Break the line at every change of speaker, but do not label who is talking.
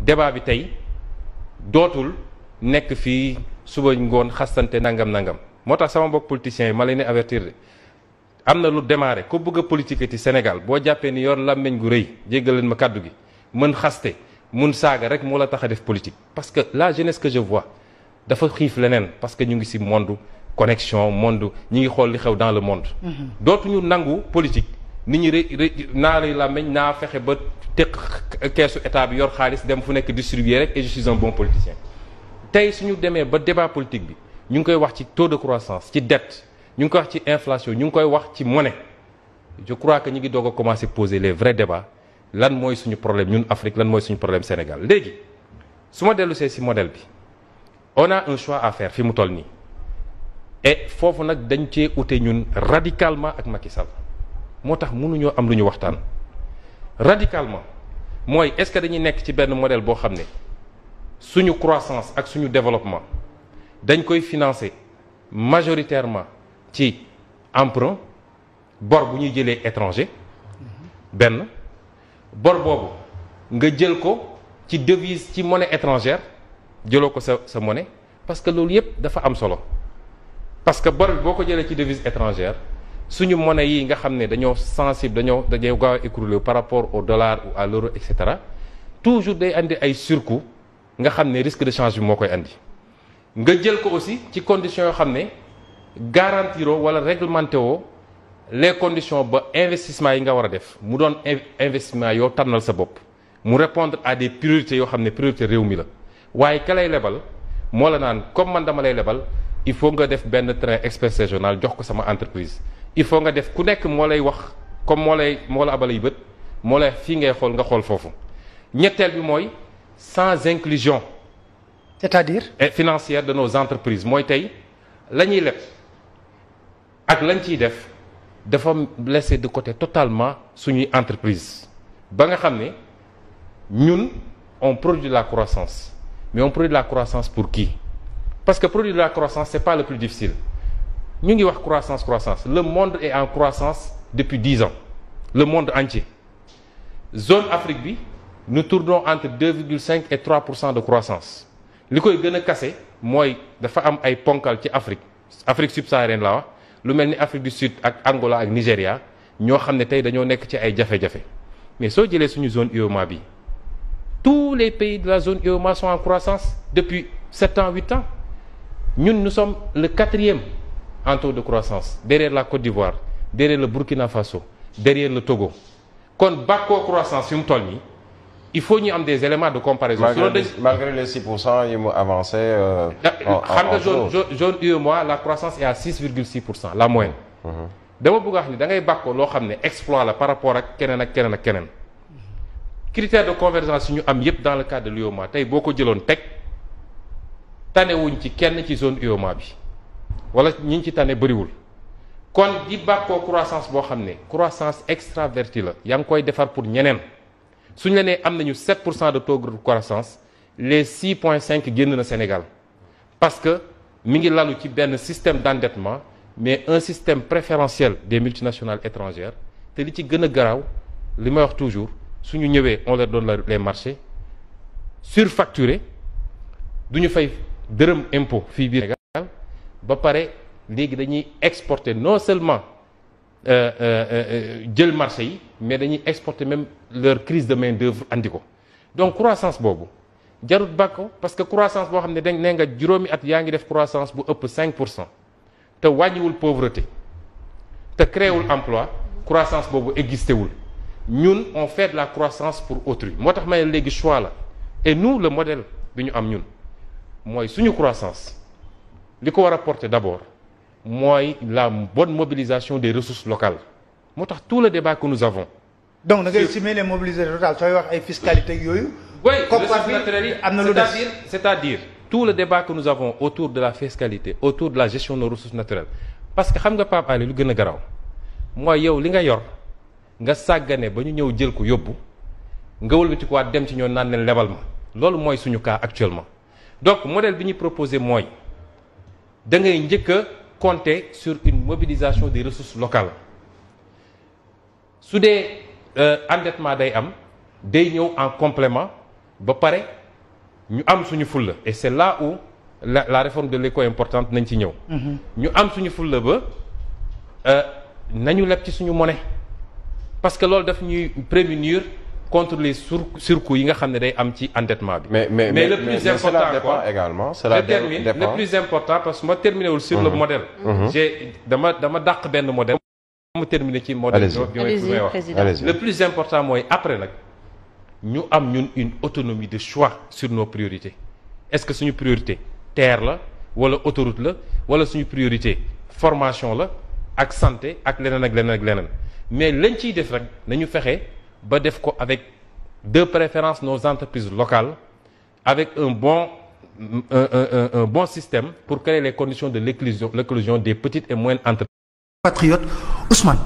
débat bi tey dootul nekk fii suba ngoon xastante nangam moo tax sama mbokk politiciens yi ma leen di avertir de am na lu démarré ko bëgg a politique ci Sénégal boo jàppee ni yor làmmeñ gu rëy jéggal leen ma kàddu gi mën xaste mun saaga rek moo la tax a def politique. parce que la jeunesse que je vois dafa xiif leneen parce que ñu ngi ci monde connexion monde ñi ngi xool li xew dans le monde. dootuñu nangu politique nit ñi naa lay làmmeñ naa fexe ba teq keesu état bi yor xaalis dem fu nekk distribuer rek et je suis un bon politicien. tey suñu demee ba débat politique bi ñu ngi koy wax ci taux de croissance ci dette ñu ngi koy wax ci inflation ñu ngi koy wax ci monnaie je crois que ñu ngi doog a commencer poser les vrais débats lan mooy suñu problème ñun Afrique lan mooy suñu problème Sénégal. léegi su ma dellu see ci modèle bi on a un choix à faire fi mu toll nii et foofu nag dañ cee ute ñun radicalement ak Macky Sall moo tax mënuñoo am lu ñu waxtaan radicalement mooy est-ce que dañuy nekk ci benn modèle boo xam ne suñu croissance ak suñu développement dañ koy financer majoritairement ci emprunt bor bu ñuy jëlee étranger benn bor boobu nga jël ko ci devise ci monnaie étrangère jëloo ko sa monnaie parce que loolu yépp dafa am solo parce que bor bi boo ko jëlee ci devise étrangère suñu monnaie yi nga xam ne dañoo sensible dañoo gaaw a écrouler par rapport au dollar ou à l'euro et cetera toujours day andi ay surcoût nga xam ne risque de change bi moo koy andi nga jël ko aussi ci conditions yoo xam ne garantiroo wala réglementé woo les conditions ba investissement yi nga war a def mu doon investissement yoo tànnal sa bopp mu répondre à des priorités yoo xam ne priorité réew mi la waaye ka lay lebal moo la naan comme man dama lay lebal il faut nga def benn train express régional jox ko sama entreprise il faut nga def ku nekk moo lay wax comme moo la abalay bët moo lay fii ngay xool nga xool foofu ñetteel bi mooy sans inclusion
c'est-à-dire
financière de nos entreprises mooy tey la ñuy leb ak lañ ciy def dafa laisser de côté totalement suñuy entreprise ba nga xam ne ñun on produit de la croissance mais on produit de la croissance pour qui parce que produire de la croissance c'est pas le plus difficile ñu ngi wax croissance le monde est en croissance depuis 10 ans le monde entier zone Afrique bi nous tournons entre 2,5 et 3% de croissance li koy gën a kase mooy dafa am ay ponkal ci Afrique subsaharienne la wax lu mel ni Afrique du Sud ak Angola ak Nigéria ñoo xam ne tey dañoo nekk ci ay jafe-jafe mais soo jëlee suñu zone UEMOA bi tous les pays de la zone UEMOA sont en croissance depuis 7 ans 8 ans ñun nous sommes le 4e en taux de croissance derrière la Côte d'Ivoire derrière le Burkina Faso derrière le Togo kon bàkkoo croissance fi mu toll nii il faut ñu am des éléments de comparaison.
malgré les 6% yi mu avancé.
xam nga zone UEMOA la croissance est à 6,6% la moyenne. dama bëgg a wax ni da ngay bàkkoo loo xam ne exploit la par rapport ak keneen. critère de convergence yu ñu am yépp dans le cadre de l'UEMOA tey boo ko jëloon teg tanewuñ ci kenn ci zone UEMOA bi wala ñi ñu ci tane bëriwul kon di bàkkoo croissance boo xam ne croissance extravertie la yaa ngi koy defar pour ñeneen. suñu la nee am nañu 7% de taux de croissance les 6,5 génn na Sénégal parce que mi ngi lalu ci benn système d'endettement mais un système préférentiel des multinationales étrangères te li ci gën a garaaw li may wax toujours suñu ñëwee on leur donne les marchés surfacturés du ñu fay dërëm impôt fii biir Sénégal ba pare léegi dañuy exporter non seulement jël marché yi mais dañuy exporter même leur crise de main-d'œuvre andi ko donc croissance boobu jarut bàkko parce que croissance boo xam ne dañ nee nga juróomi at yaa ngi def croissance bu ëpp 5% te wàññiwul pauvreté te créewul emploi croissance boobu existé wul ñun on fait de la croissance pour autrui moo tax may léegi choix la et nous le modèle bi ñu am ñun mooy suñu croissance li ko war a porter d'abord mooy la bonne mobilisation des ressources locales moo tax tout le débat que nous avons.
donc da ngay estimer les mobilisations totales sooy wax ay fiscalité yooyu.
oui ressources naturelles yi am na lu des c'est-à-dire tout le débat que nous avons autour de la fiscalité autour de la gestion de nos ressources naturelles parce que xam nga Pape Alé lu gën a garaaw mooy yow li nga yor nga sàggane ba ñu ñëw jël ko yóbbu nga wëlbati ko waat dem ci ñoo naan leen lebal ma loolu mooy suñu cas actuellement donc modèle bi ñuy proposé mooy da ngay njëkk a compter sur une mobilisation des ressources locales su dee endettement day am day ñëw en complément ba pare ñu am suñu fulla et c'est là où la réforme de l'éco importante nañ ci ñëw. ñu am suñu fulla ba nañu leb ci suñu monnaie parce que loolu daf ñuy prémunir contre les surcoûts yi nga xam ne day am ci endettement bi. mais le plus important
dépend également.
le plus important parce que ma terminé wul sur le modèle. dama dàq benn modèle. ma terminé ci modèle bi may wax. le plus important mooy après nag ñu am ñun une autonomie de choix sur nos priorités est-ce que suñu priorité terre la wala autoroute la wala suñu priorité formation la ak santé ak leneen ak leneen ak leneen mais lañ ciy def rek nañu fexe ba def ko avec de préférence nos entreprises locales avec un bon système pour créer les conditions de l'éclosion des petites et moyennes entreprises.
Patriote Ousmane